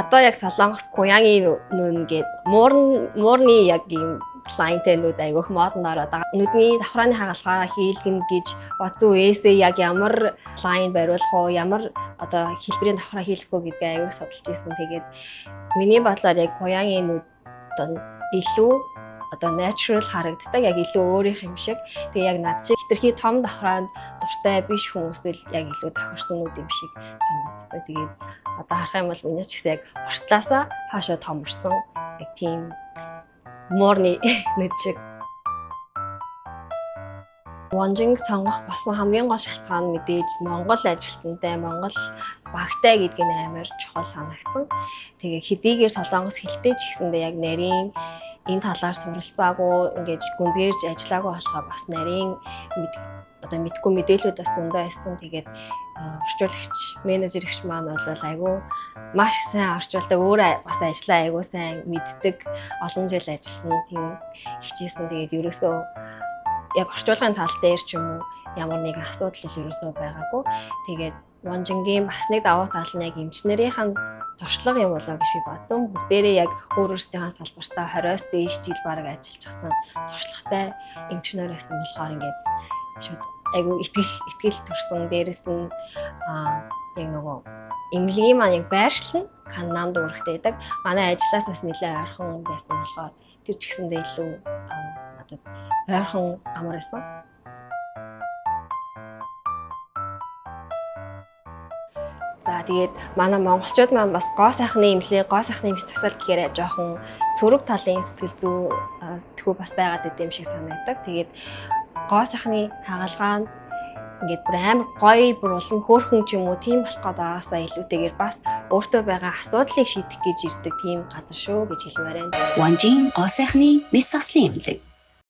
Одоо яг Солонгос 고양이 нүн гээд муурны яг ийм line-тэй нүд айгүйх модонд ороод байгаа. Нүдний давхрааны хагалгаа хийлгэн гэж бодсон үеэсээ яг ямар line бариулах уу, ямар одоо хэлбэрийн давхраа хийлгэх үү гэдгээ айгүй судалж ирсэн. Тэгээд миний бодлоор яг 고양이 нүд одоо илүү одоо natural харагддаг, яг илүү өөрийнх юм шиг. Тэгээ яг над шиг хэтэрхий том давхраанд дуртай биш хүмүүст л яг илүү тохирсон нүд юм шиг санагддаг. Тэгээд одоо харах юм бол миний ч гэсэн яг уртлаасаа хаашаа томорсон яг тийм муурны нүд шиг. Вонжинг сонгох болсон хамгийн гол шалтгаан мэдээж Монгол ажилтнтай, Монгол багтай гэдг нь амар чухал санагдсан. Тэгээ хэдийгээр солонгос хэлтэй ч гэсэндээ яг нарийн энэ талаар суралцаагүй, ингээд гүнзгийрж ажиллаагүй болохоор бас нарийн одоо мэдгүй мэдээлүүд бас зөндөө байсан. Тэгээд орчуулагч, менежер ихч маань бол айгүй маш сайн орчуулдаг. Өөрөө бас ажлаа айгүй сайн мэддэг. Олон жил ажилласан тийм хичээсэн. Тэгээд ерөөсөө яг орчуулгын тал дээр ч юм уу ямар нэгэн асуудал бол ерөөсөө байгаагүй. Тэгээд Вонжингийн бас нэг давуу тал нь яг эмчнэрийнхэн туршлага юм болоо гэж би бодсон. Бүгдээрээ яг өөр өөрсдийнхээ салбартаа 20-оос дээш жил бараг ажиллажсэн туршлагатай эмчнэр байсан болохоор ингээд шууд айгүй итгэл төрсөн. Дээрэс нь яг нөгөө эмнэлгийн маань яг байршил нь Каннамд үүрэгтэй байдаг. Манай ажлаас бас нэлээд ойрхон байсан болохоор тэр ч гэсэндээ илүү надад ойрхон амар байсан. За тэгээд манай монголчууд маань бас гоо сайхны эмнэлэг, гоо сайхны мэс засал гэхээр жоохон сөрөг талын сэтгэл зүй сэтгүү бас байгаад идэм шиг санагддаг. Тэгээд гоо сайхны хагалгаа нь ингээд бүр амар гоё бүр улам хөөрхөн ч юм уу тийм болох гээд байгаасаа илүүтэйгээр бас өөртөө байгаа асуудлыг шийдэх гэж ирдэг тийм газар шүү гэж хэлмээр байна. Вонжин гоо сайхны мэс заслын эмнэлэг.